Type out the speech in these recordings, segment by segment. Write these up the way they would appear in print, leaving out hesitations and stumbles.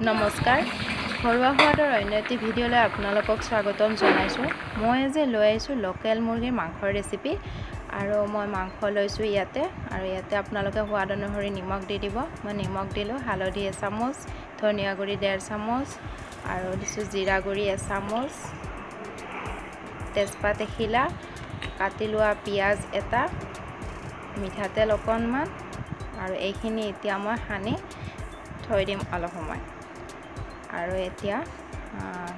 নমস্কাৰ, ঘৰুৱা সোৱাদৰ অন্য এটি ভিডিঅ'লৈ আপোনালোকক স্বাগতম জনাইছোঁ। মই আজি লৈ আহিছোঁ লোকেল মুৰ্গীৰ মাংসৰ ৰেচিপি। আৰু মই মাংস লৈছোঁ ইয়াতে, আৰু ইয়াতে আপোনালোকে সোৱাদ অনুসৰি নিমখ দি দিব। মই নিমখ দিলোঁ, হালধি এচামুচ, ধনিয়া গুড়ি 1.5 চামুচ, আৰু দিছোঁ জিৰা গুড়ি এচামুচ, তেজপাত এখিলা, কাটি লোৱা পিঁয়াজ এটা, মিঠাতেল অকণমান, আৰু এইখিনি এতিয়া মই সানি থৈ দিম অলপ সময়। আৰু এতিয়া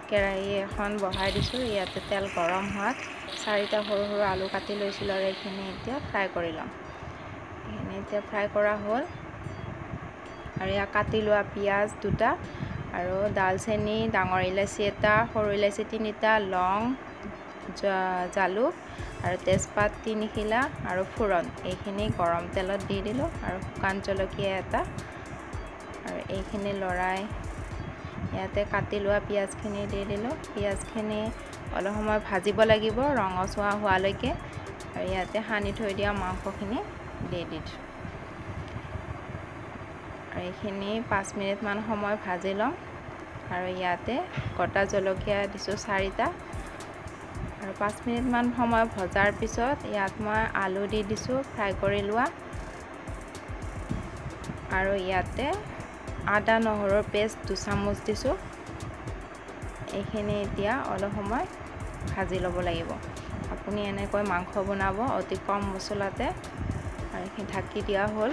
কেৰাহী এখন বহাই দিছোঁ। ইয়াতে তেল গৰম হোৱাত চাৰিটা সৰু সৰু আলু কাটি লৈছিলোঁ, আৰু এইখিনি এতিয়া ফ্ৰাই কৰি ল'ম। এইখিনি এতিয়া ফ্ৰাই কৰা হ'ল। আৰু ইয়াত কাটি লোৱা পিঁয়াজ 2টা, আৰু ডালচেনি, ডাঙৰ ইলাচি এটা, সৰু ইলাচি 3টা, লং, জালুক আৰু তেজপাত 3 খিলা আৰু ফোৰণ, এইখিনি গৰম তেলত দি দিলোঁ, আৰু শুকান জলকীয়া এটা, আৰু এইখিনি লৰাই ইয়াতে কাটি লোৱা পিঁয়াজখিনি দি দিলোঁ। পিঁয়াজখিনি অলপ সময় ভাজিব লাগিব ৰঙচুৱা হোৱালৈকে। আৰু ইয়াতে সানি থৈ দিয়া মাংসখিনি দি দিছোঁ। আৰু এইখিনি 5 মিনিটমান সময় ভাজি ল'ম। আৰু ইয়াতে গোটা জলকীয়া দিছোঁ 4টা। আৰু 5 মিনিটমান সময় ভজাৰ পিছত ইয়াত মই আলু দি দিছোঁ ফ্ৰাই কৰি লোৱা। আৰু ইয়াতে আদা নহৰুৰ পেষ্ট 2 চামুচ দিছোঁ। এইখিনি এতিয়া অলপ সময় ভাজি ল'ব লাগিব। আপুনি এনেকৈ মাংস বনাব অতি কম মছলাতে। আৰু এইখিনি ঢাকি দিয়া হ'ল।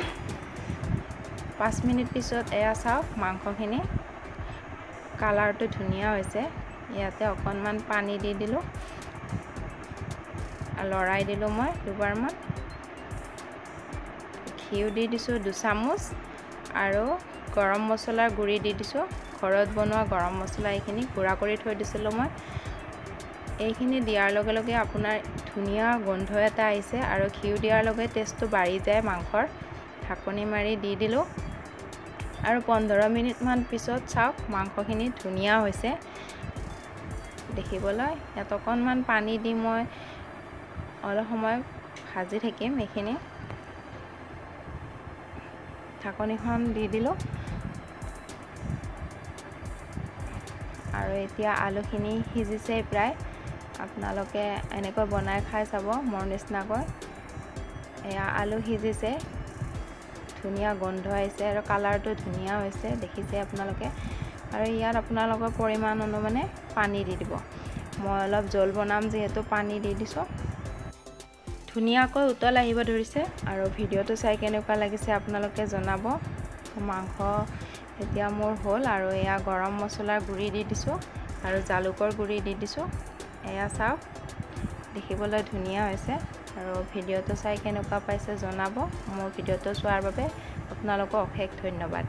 5 মিনিট পিছত এয়া চাওক মাংসখিনি কালাৰটো ধুনীয়া হৈছে। ইয়াতে অকণমান পানী দি দিলোঁ, লৰাই দিলোঁ মই দুবাৰমান। ঘিউ দি দিছোঁ 2 চামুচ, আৰু গৰম মছলাৰ গুড়ি দি দিছোঁ। ঘৰত বনোৱা গৰম মছলা এইখিনি গুড়া কৰি থৈ দিছিলোঁ মই। এইখিনি দিয়াৰ লগে লগে আপোনাৰ ধুনীয়া গোন্ধ এটা আহিছে, আৰু ঘিউ দিয়াৰ লগে টেষ্টটো বাঢ়ি যায় মাংসৰ। ঢাকনি মাৰি দি দিলোঁ। আৰু 15 মিনিটমান পিছত চাওক মাংসখিনি ধুনীয়া হৈছে দেখিবলৈ। ইয়াত অকণমান পানী দি মই অলপ সময় ভাজি থাকিম। এইখিনি ঢাকনিখন দি দিলোঁ। আৰু এতিয়া আলুখিনি সিজিছে প্ৰায়। আপোনালোকে এনেকৈ বনাই খাই চাব মোৰ নিচিনাকৈ। এয়া আলু সিজিছে, ধুনীয়া গোন্ধ আহিছে আৰু কালাৰটো ধুনীয়া হৈছে, দেখিছে আপোনালোকে। আৰু ইয়াত আপোনালোকৰ পৰিমাণ অনুমানে পানী দি দিব। মই অলপ জোল বনাম যিহেতু পানী দি দিছোঁ। ধুনীয়াকৈ উতল আহিব ধৰিছে। আৰু ভিডিঅ'টো চাই কেনেকুৱা লাগিছে আপোনালোকে জনাব। মাংস এতিয়া মোৰ হ'ল। আৰু এয়া গৰম মছলাৰ গুড়ি দি দিছোঁ আৰু জালুকৰ গুড়ি দি দিছোঁ। এয়া চাওক দেখিবলৈ ধুনীয়া হৈছে। আৰু ভিডিঅ'টো চাই কেনেকুৱা পাইছে জনাব। মোৰ ভিডিঅ'টো চোৱাৰ বাবে আপোনালোকক অশেষ ধন্যবাদ।